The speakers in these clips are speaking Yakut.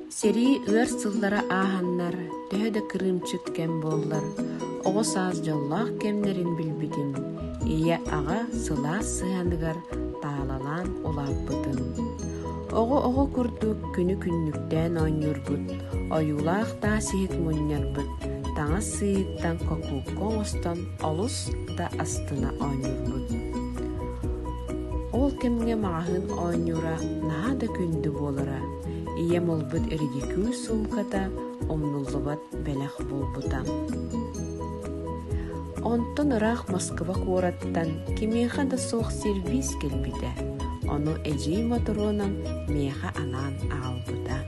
Сэрии ыар сыллара ааһаннар, төһө да кырыымчык кэм буоллар, оҕо саас дьоллоох кэмнэрин билбитим, ийэ-аҕа сылаас сыһыаныгар таалалаан улааппытым. Оҕо-оҕо курдук күнү-күннүктээн оонньуурбут, ойуулаах таас иһит мунньарбыт, таҥас сыыһыттан кокуукка оҥостон олус да астына оонньуурбут. Ол кэмҥэ маҕаһыын оонньуура наһаа да күндү буолара. Ийэм ылбыт ридикюль суумката умнуллубат бэлэх буолбута. Онтон ыраах Москва куораттан кимиэхэ да суох сервиз кэлбитэ, ону эдьиий Мотуруонам миэхэ анаан аҕалбыта.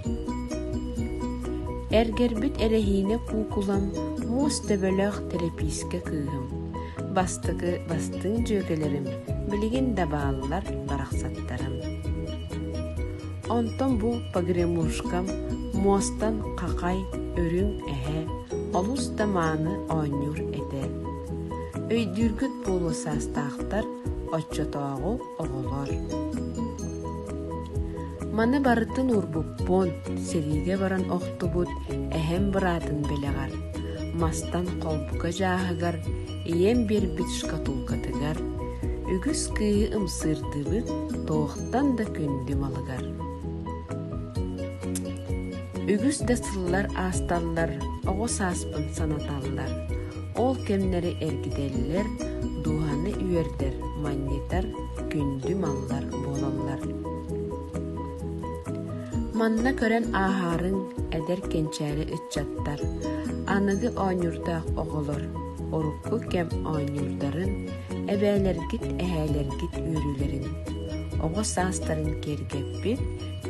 Эргэрбит эрэһиинэ куукулам муос төбөлөөх тэрэпиискэ кыыһым, бастакы бастыҥ дьүөгэлэрим билигин да бааллар барахсаттарым. Онтон бу погремушкам муостан хахай, үрүҥ эһэ, олус да мааны оонньуур этэ. Өйдүүргүт буолуо саастаахтар, оччотооҕу оҕолор. Маны барытын уурбуппун, сэриигэ баран охтубут эһэм быраатын бэлэҕэр, мастан холбука дьааһыгар, ийэм биэрбит шкатулкатыгар, үгүс кыыһы ымсыырдыбыт туохтан да күндү малыгар. Үгүс да сыллар аасталлар, оҕо сааспын санаталлар, ол кэмнэри эргитэллэр, дууһаны үөрдэр, манньытар күндү маллар буолаллар. Манна көрөн ааһаарыҥ эдэр кэнчээри ыччаттар, аныгы оонньуурдаах оҕолор, урукку кэм оонньуурдарын, эбээлэргит, эһээлэргит үөрүүлэрин, оҕо саастарын киэргэппит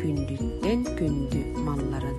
күндүттэн күндү малларын.